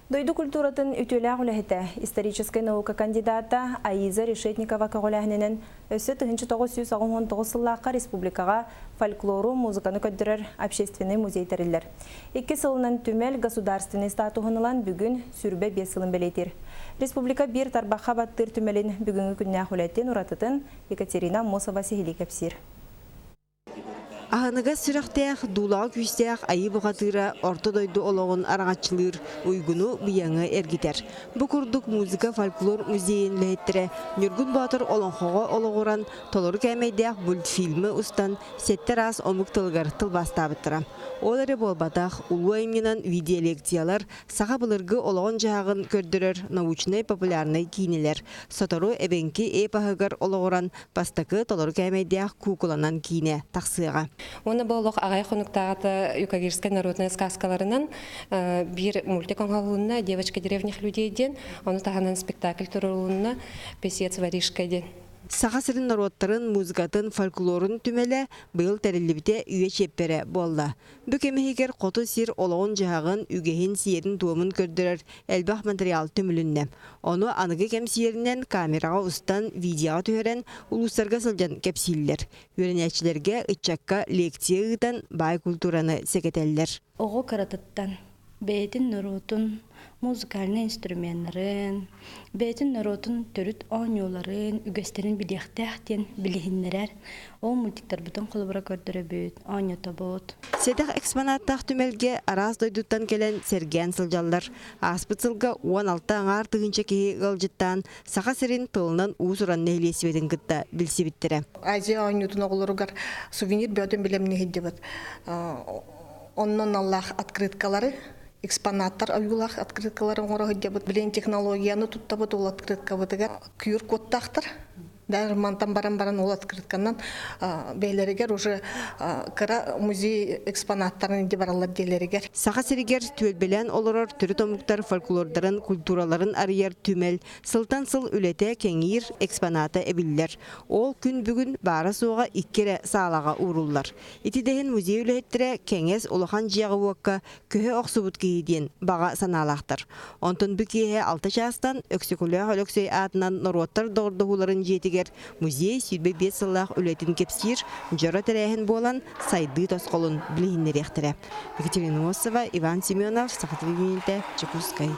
Дойду культуратын үтүөлээх үлэһитэ, историческай наука кандидата Аиза Решетникова көҕүлээһининэн өссө 1989 сыллаахха республикаҕа фольклору, музыканы көрдөрөр общественнай музей тэриллэр. Икки сылынан түмэл государственнай статуһун ылан бүгүн 25 сылын бэлиэтиир. Республика биир тарбахха баттыыр түмэлин бүгүҥҥү күннээх үлэтин уратытын Екатерина Аммосова сиһилии кэпсиир. Аһыныгас сүрэхтээх, дуулаҕа күүстээх айыы бухатыыра орто дойду олоҕун араҥаччылыыр, уйгуну, быйаҥы эргитэр. Бу курдук музыка фольклор музейын үлэһиттэрэ Ньургун Боотур олоҥхоҕо олоҕуран толору кээмэйдээх мультфильмы устан сэттэ араас омук тылыгар тылбаастаабыттара. Ол эрэ буолбатах, улуу айымньынан видеолекциялар, саха былыргы олоҕун-дьаһаҕын көрдөрөр научнай-популярнай киинэлэр, сотору эбэҥки эпоһыгар олоҕуран бастакы толору кээмэйдээх куукуланан киинэ тахсыаҕа. Уонна бу олох аҕай хонуктааҕыта юкагирскай народная сказкаларынан биир мультик оҥоһулунна «Девочка древних людей» диэн, ону таһынан спектакль туруорулунна «Песец воришка» диэн. Саха сирин норуоттарын музыкатын, фольклорун түмэлэ быйыл тэриллибитэ үйэ чиэппэрэ буолла. Бу кэм иһигэр хоту сир олоҕун-дьаһаҕын, үгэһин, сиэрин-туомун көрдөрөр элбэх материал түмүлүннэ. Ону аныгы кэм сиэринэн камераҕа устан, видеоҕа түһэрэн, улуустарга сылдьан кэпсииллэр. Үөрэнээччилэргэ, ыччакка лекция ыытан, баай культураны сэгэтэллэр. Оҕо кыратыттан бэйэтин норуотун музыкальнай инструменнарын, бэйэтин норуотун төрүт оонньууларын, үгэстэрин билиэхтээх диэн билиһиннэрэр. Ол мультиктарбытын холобура көрдөрөбүт, оонньотобут. Сэдэх экспонаттаах түмэлгэ араас дойдуттан кэлэн сэргээн сылдьаллар. Ааспыт сылга 16 аҥаар тыһыынча киһи ыалдьыттаан Саха сирин тылынан уус-уран нэһилиэстибэтин кытта билсибиттэрэ. Азия оонньуутун оҕолоругар сувенир бөтөн билэмниһиддибит. Оннун аллаах открыткалары экспонаттар ойуулаах открыткалары оҥоро сылдьабыт. Билигин технологияны туттабыт ол открыткабытыгар QR кодтаахтар. Даже мантан баран баран ол открытканан бэйэлэригэр уже кыра музей экспонаттарын илдьэ бараллар диэлэригэр. Саха сиригэр түөлбэлээн олорор төрүт омуктар фольклордарын, культураларын арыйар түмэл сылтан сыл үлэтэ кэҥиир, экспоната эбиллэр. Ол күн бүгүн баара-суоҕа икки эрэ саалаҕа ууруллар. Ити да иһин музей үлэһиттэрэ кэҥэс улахан дьиэҕэ-уокка көһө охсубут киһи диэн баҕа санаалаахтар. Онтон бу киэһэ алта чаастан Өксөкүлээх Өлөксөй аатынан норуоттар доҕордоһууларын дьиэтигэр музей 25 сыллаах үлэтин кэпсиир дьоро тэрээһин буолан сайдыы тосхолун билиһиннэриэхтэрэ. Екатерина Носова, Иван Семенов, Саха телевидениетэ, Дьокуускай.